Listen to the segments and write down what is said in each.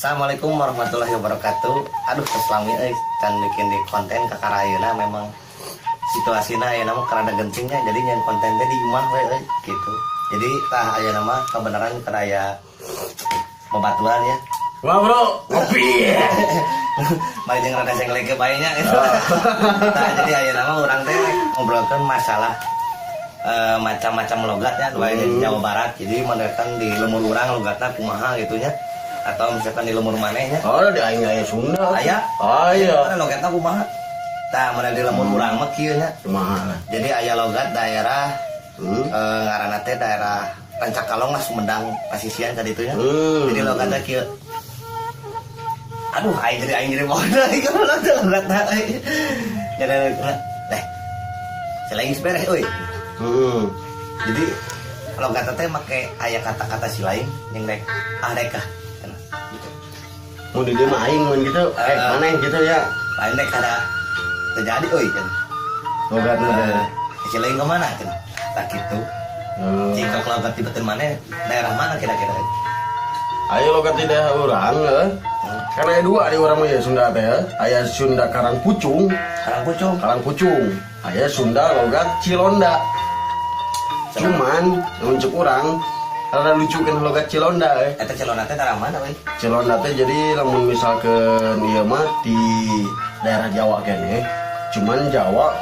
Assalamualaikum warahmatullahi wabarakatuh. Aduh, tos lami euy can bikin di konten kakara ayeuna. Memang situasina ayeuna mah rada gentingnya, jadi nyen konten teh di imah we euy gitu. Jadi tah ayeuna mah kebenaran keur aya babaturan ya. Wah bro, ngopi. Mari jeung rada senglek ke bae nya gitu. Nah, jadi ayeuna mah urang teh ngobrolkeun masalah macam-macam logat ya, dua di Jawa Barat. Jadi kan di lembur urang logatna kumaha gitu nya. Atau misalkan di lembur maneh nya. Oh, di aing aya Sunda. Aya? Aya. Mana logatna kumaha? Tah, mana di lembur urang mah kieu nya. Kumaha? Jadi aya logat daerah ngaranna teh daerah Rancakalong lah, Sumedang, pasisian ka ditu nya. Jadi logatna kieu. Aduh, aing jadi bodoh ieu logatna euy. Jadi teh selain geus beres euy. Jadi logatna teh make aya kata-kata si lain yang rek ah rek ah. Gitu. Mau di dieu mah aing mun gitu, maneh gitu ya. Lain rek kada terjadi euy kan. Logatna teh. Si lain kemana kan? Tah gitu. Jika logat di beuteung mana, daerah mana kira-kira? Ayo logat di daerah urang eh. Kan aya dua di urang mah ya Sunda teh. Aya Sunda Karang Pucung, Karang Pucung. Karang Pucung. Aya Sunda logat Cilonda. Cuman untuk urang rada lucu kan logat Cilonda eh. Eta Cilonda teh daerah mana euy? Cilonda teh jadi lamun misalkan ieu mah di daerah Jawa kene. Cuman Jawa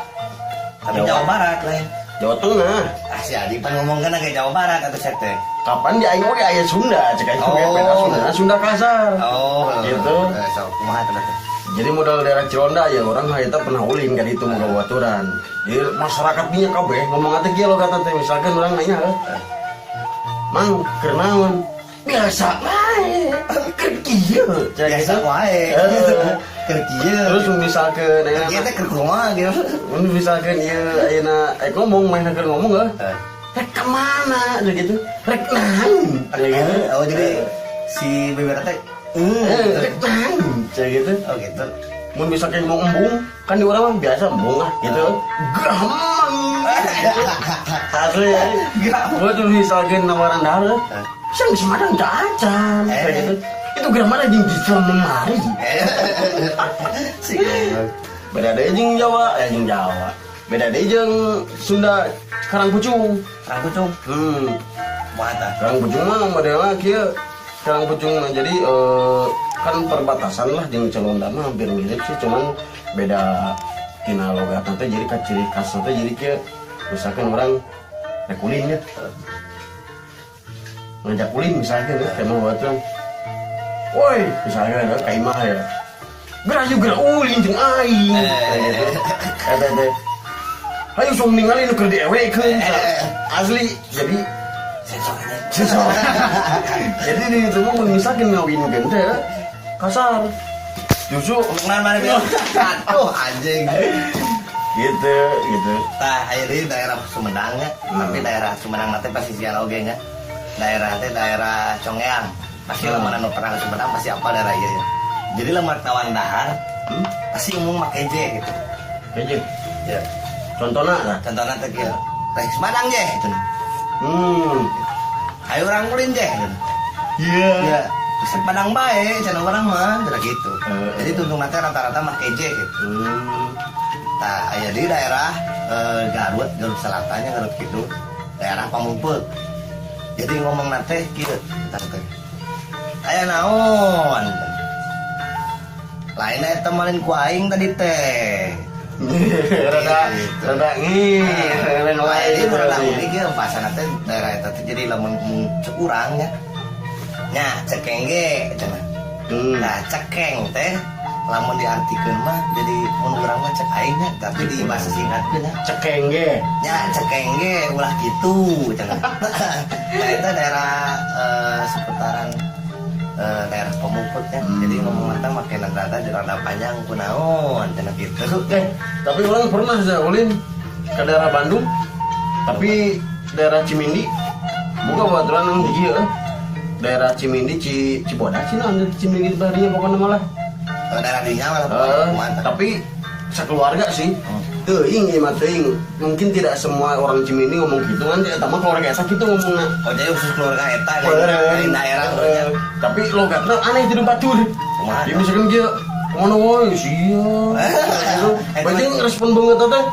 Tapi Jawa Barat lain. Jawa Tengah. Ah, si Adi pan ngomong kan kayak Jawa Barat atau saya teh. Kapan di aing oge aya Sunda, cek aing oge Oh. beda Sunda, Sunda kasar. Oh, Gitu. Sok kumaha teh teh? Jadi modal daerah Cilonda ya orang harita pernah ulin kan itu mau baturan. Jadi masyarakat dinya kabeh ngomong teh kieu logatna teh, misalkan orang nanya, "Mang, keur naon?" "Biasa wae." "Keur kieu?" Cek Biasa gitu. Wae. Eh. Keur kieu. Terus misalkan Keur kieu teh keur kumaha gitu. Mun misalkan ieu ayeuna ngomong main keur ngomong eh. Rek kemana gitu gitu. Rek naon kayak gitu. Oh, jadi si bibir teh Eh, rek naon kayak gitu. Oh gitu. Mun misalkan mau embung, kan di urang mah biasa embung lah gitu. Gampang. Asli. Gua tuh misalkan nawaran dahar, sang Semarang cacan kayak gitu. Itu gramana jeung di memari. Si goblok. Beda deui jeung Jawa, eh jeung Jawa. Beda deui jeung Sunda Karang Pucung. Karang Pucung. Kumaha tah? Karang Pucung mah modelnya kieu. Karang Pucung mah jadi kan perbatasan lah jeung Cilonda mah hampir mirip sih, cuman beda tina logat teh, jadi ka ciri khas teh jadi kieu, misalkan orang rek ulin ya, ngajak ulin misalkan ya, kayak mau baturan, woi, misalkan ya ka imah ya, geura yuk, geura ulin jeung aing. Kayak gitu eta teh, ayo sok ningali nu keur diewekeun. Asli, jadi Sensor aja. sensor. Jadi di itu mah mun misalkan ngawinkeun teh kasar justru. Mana mana dia? Aduh, anjing. Gitu gitu. Tah, aya di daerah Sumedang nya, tapi daerah Sumedang teh pasisian oge nya. Daerah teh daerah Congeang. Pasti lamun anu pernah ke Sumedang pasti apa daerah ieu ya. Jadi lamun tawan dahar, pasti umum make je gitu. Kayaknya Ya. Contohnya lah. Contohnya teh kieu. Teh Sumedang je gitu. Ayo urang ulin je gitu. Iya. Ya, bisa Padang bae, cenah urang mah, cenah gitu. Eh. Jadi tungtung teh rata-rata make je gitu. Nah, aya di daerah Garut, Garut Selatannya, Garut Kidul, daerah Pamumpek. Jadi ngomong teh kieu, eta teh. Aya naon? Lain eta malin ku aing tadi teh. Rada Gitu. rada ngih, rada Lain gitu. ieu rada unik ya bahasana teh daerah eta teh, jadi lamun cek urang nya. Nya cekeng ge cenah. Nah, cekeng teh lamun diartikeun mah jadi mun urang mah cek aing nya, tapi di bahasa singkatkeun nya. Cekeng ge. Nya cekeng ge ulah kitu cenah. Nah, itu daerah seputaran daerah Pamumpek ya. Jadi ngomong mata make rada rada panjang, kunaon cenah gitu. Eh, tapi urang pernah sih ulin ke daerah Bandung, tapi daerah Cimindi. Buka baturan yang di ieu, eh. Daerah Cimindi, Cibodas sih, nah, Cimindi barinya pokoknya malah. Daerah dinya malah Eh, mantap. Tapi Sekeluarga sih. Teuing ieu mah teuing. Mungkin tidak semua orang Cimindi ngomong gitu kan, eta mah keluarga eta gitu ngomongna. Oh, jadi khusus keluarga eta lain daerah urangnya. Tapi logatna aneh di batur. Kumaha? Ya misalkan dia kemana wae sia. Gitu. Berarti respon banget teh.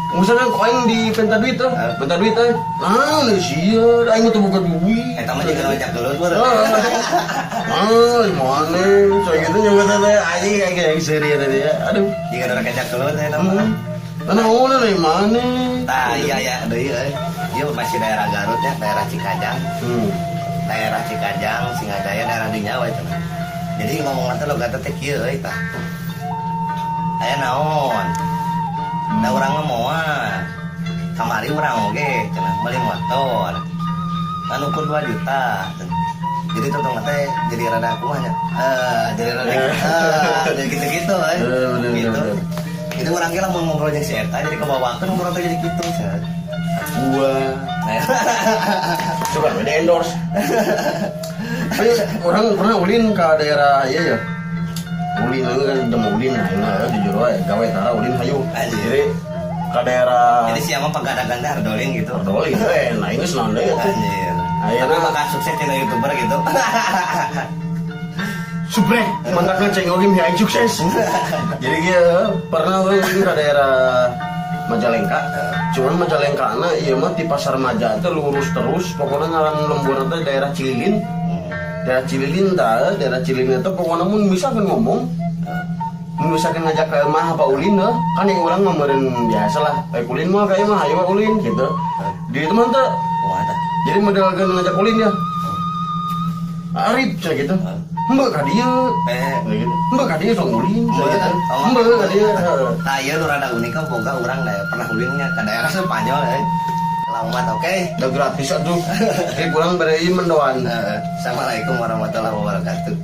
Misalkan ku aing di penta duit tuh, penta duit teh. Nah, sia, aing mah teu boga duit. Eta mah jeung ngajak gelut mah. Ah, mana? Saya gitu nyebut teh anjing kayak yang serius tadi ya. Aduh. Jika ada ngajak gelut eta mah. Mana mana nih mana? Tah iya ya deui euy. Ieu masih daerah Garut ya, daerah Cikajang. Daerah Cikajang, Singajaya, daerah dinya we cenah. Jadi ngomong teh logat teh kieu euy tah. Aya naon? Da urang mah moal. Kamari urang oge cenah meuli motor. Ngan ukur 2 juta. Jadi tuh teh jadi rada kumaha nya? Jadi rada jadi gitu-gitu euy. Gitu. Jadi urang ge lamun ngobrol jeung si eta jadi kebawakeun ngobrol teh jadi kitu cenah. Gua coba beda endorse. Tapi orang pernah ulin ke daerah iya ya. Ulin ini kan udah mau ulin, nah jujur wae gawe tara ulin hayu. Jadi ke daerah. Jadi siapa pegadagan teh ardolin gitu. Ardolin we, nah ini senang deui atuh. Anjir. Ayeuna tapi bakal sukses jadi YouTuber gitu. Subrek, mantakna ceng oge mih aing sukses. Jadi kieu pernah urang ulin ke daerah Majalengka. Cuman Majalengka na ieu mah di Pasar Maja teh lurus terus, pokoknya ngaran lembur teh daerah Cililin. Daerah Cililin tah, daerah Cililin teh pokoknya mun misalkan ngomong, mun misalkan ngajak ke mah apa ulin heuh, kan yang urang mah meureun biasa lah, kayak ulin mah kayak mah hayu ulin gitu. Di itu mah teh. Kumaha tah? Jadi model ngajak ulin ya. Arif cenah gitu. Mbak ka dieu. Gitu. Mbak ka dieu sok ulin cenah gitu. Mbak ka dieu. Tah ieu nu rada unik kan boga urang da pernah ulinnya ka daerah Spanyol euy. Selamat oke. Udah gratis atuh. Jadi pulang bere ieu mendoan. Assalamualaikum warahmatullahi wabarakatuh.